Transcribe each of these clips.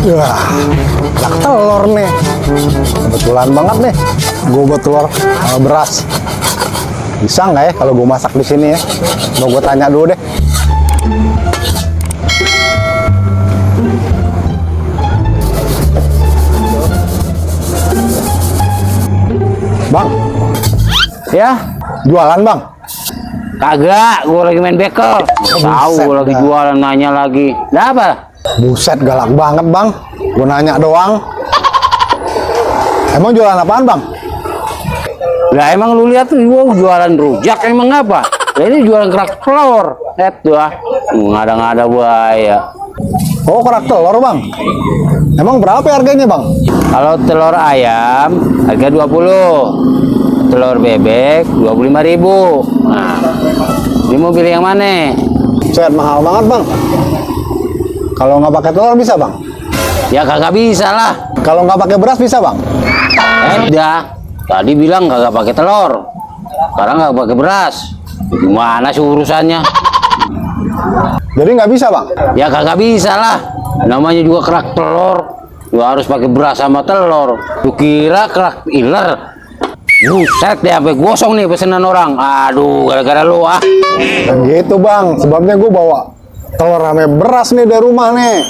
Wah, kerak telur nih. Kebetulan banget nih, gue buat telur sama beras. Bisa nggak ya kalau gue masak di sini ya? Mau gue tanya dulu deh. Bang, Ya, jualan bang? kagak, gue lagi main bekel. Tahu buset gue lagi dah. jualan, nanya lagi. Ada apa? Buset, galak banget bang. Gue nanya doang. Emang jualan apaan bang? Lah emang lu lihat tuh gue jualan rujak emang apa? Lah ini jualan kerak telur. Tuh ah, ngada-ngada buaya. Oh, kerak telur bang. Emang berapa harganya bang? Kalau telur ayam harga 20. Telur bebek 25.000. Nah, ini mau pilih yang mana? Set, mahal banget bang. Kalau nggak pakai telur bisa bang? Ya kagak bisa lah. Kalau nggak pakai beras bisa bang? Dah, tadi bilang kagak pakai telur. Sekarang nggak pakai beras. Gimana sih urusannya? Jadi nggak bisa bang? Ya kagak bisa lah. Namanya juga kerak telur. Lu harus pakai beras sama telur. Lu kira kerak iler? Buset deh, sampai gosong nih pesanan orang. Aduh, gara-gara lu ah. Dan gitu bang, sebabnya gue bawa telur sama beras nih dari rumah nih.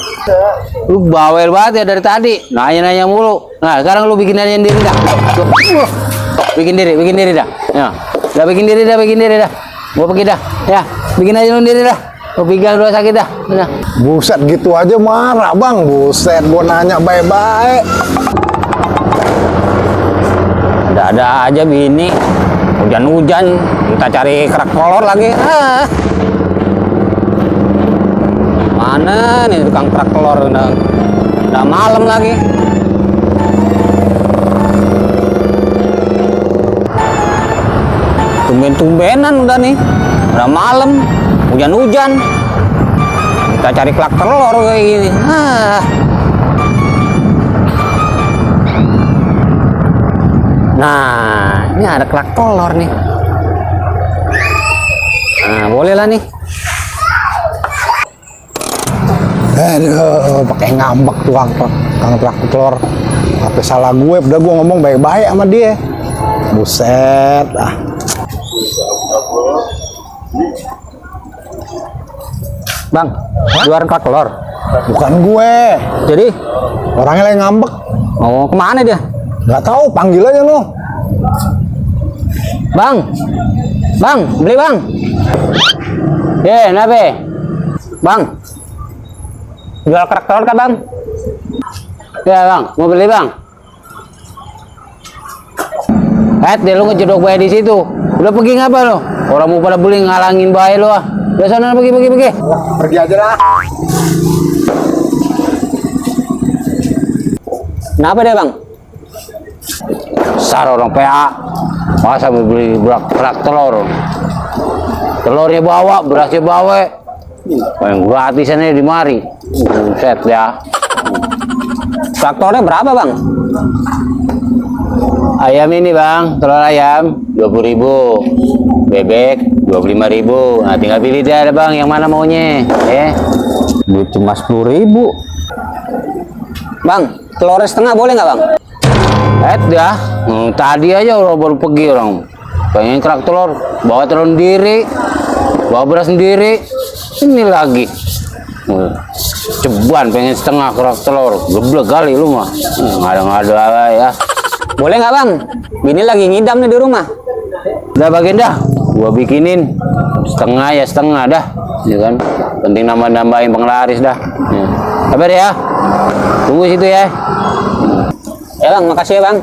Lu bawel banget ya dari tadi. Nanya-nanya mulu. Nah, sekarang lu bikin aja sendiri dah. Bikin diri dah. Ya. Udah bikin diri dah. Gua pergi dah. Ya, bikin aja lu sendiri dah. Lu pinggang dua sakit dah. Udah. Buset, gitu aja marah bang. Buset, gue nanya baik-baik. Ada aja bini. Hujan-hujan, kita cari kerak telur lagi. Ah. Mana nih tukang kerak telur, udah malam lagi. Tumben-tumbenan udah nih, udah malam, hujan-hujan. Kita cari kerak telur kayak gini. Ah. Nah, ini ada kerak telur nih. Nah, boleh lah nih. Aduh, pakai ngambek tukang kerak telur. Apa salah gue? Udah gue ngomong baik-baik sama dia. Buset, ah. Bang, jualan kerak telur. Bukan gue. Jadi, Orangnya lagi ngambek. mau kemana dia? Nggak tahu, panggil aja lo. Bang, beli bang. Kenapa? Bang, jual kerak telur kah bang? Ya bang, mau beli bang. Deh lu ngejedok bayi di situ. Udah pergi ngapa lo? Orang mau pada beli ngalangin bayi lo ah. Udah sana pergi. Pergi aja lah. Kenapa deh bang? Besar orang PA. Masa mau beli kerak telur? Telurnya bawa, berasnya bawa. Yang gratisannya di mari. Buset ya. Kerak telurnya berapa bang? Ayam ini bang, telur ayam 20.000, bebek 25.000. Nah tinggal pilih deh ada bang, yang mana maunya? Duit cuma 10.000. Bang, telurnya setengah boleh nggak bang? Dah, tadi aja orang baru pergi orang. Pengen kerak telur, bawa telur sendiri, bawa beras sendiri. Ini lagi. Ceban pengen setengah kerak telur, geblek kali lu mah. Ngada-ngada ya. Boleh nggak bang? Bini lagi ngidam nih di rumah. Udah bagian dah, gua bikinin setengah ya setengah dah, ya kan? Penting nambah-nambahin penglaris dah. Ya. Sabar ya, tunggu situ ya. Ya bang, makasih ya bang.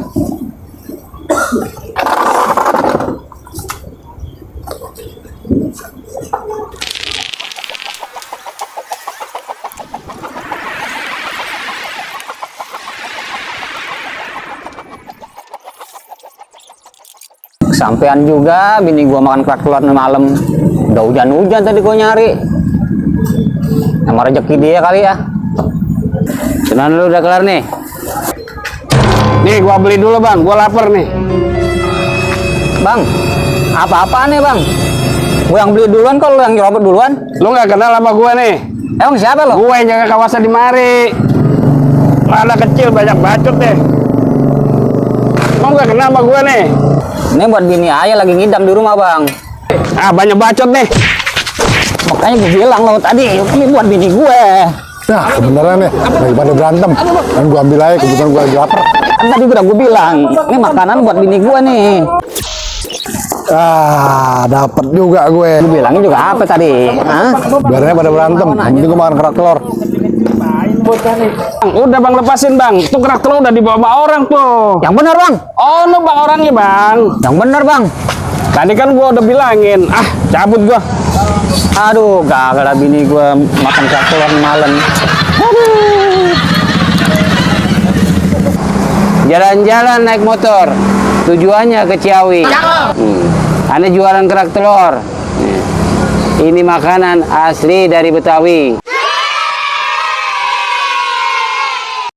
Sampean juga bini gua makan kerak telur malam. Udah hujan-hujan tadi gua nyari. Emang rezeki dia kali ya. Senang lu udah kelar nih. Nih gua beli dulu bang, gua lapar nih. Bang, apa-apaan nih bang? Gua yang beli duluan kok lu yang nyerobot duluan? Lu nggak kenal sama gua nih? Emang siapa lo? Gua yang jaga kawasan di mari. Mana kecil banyak bacot deh. Mau gak kenal sama gue nih? Ini buat bini ayah lagi ngidam di rumah, Bang. Ah, banyak bacot nih. Makanya gue bilang lo tadi, ini buat bini gue. Nah, sebenarnya nih, daripada berantem, kan gua ambil aja, kebetulan gua lagi lapar. Kan tadi udah gue bilang, ini makanan buat bini gue nih. Ah, dapat juga gue. Gue bilangin juga apa tadi? Hah? Biarnya pada berantem, yang penting gua makan kerak telur. Bang, udah bang lepasin bang. Tuh kerak telur udah dibawa sama orang tuh. Yang benar, Bang. Oh, no bang orangnya bang. Yang benar, Bang. Tadi kan gua udah bilangin. Ah, cabut gua. Aduh, gagal lah bini gue makan kerak telur malam. Aduh. Jalan-jalan naik motor, tujuannya ke Ciawi. Aneh jualan kerak telur. Ini makanan asli dari Betawi.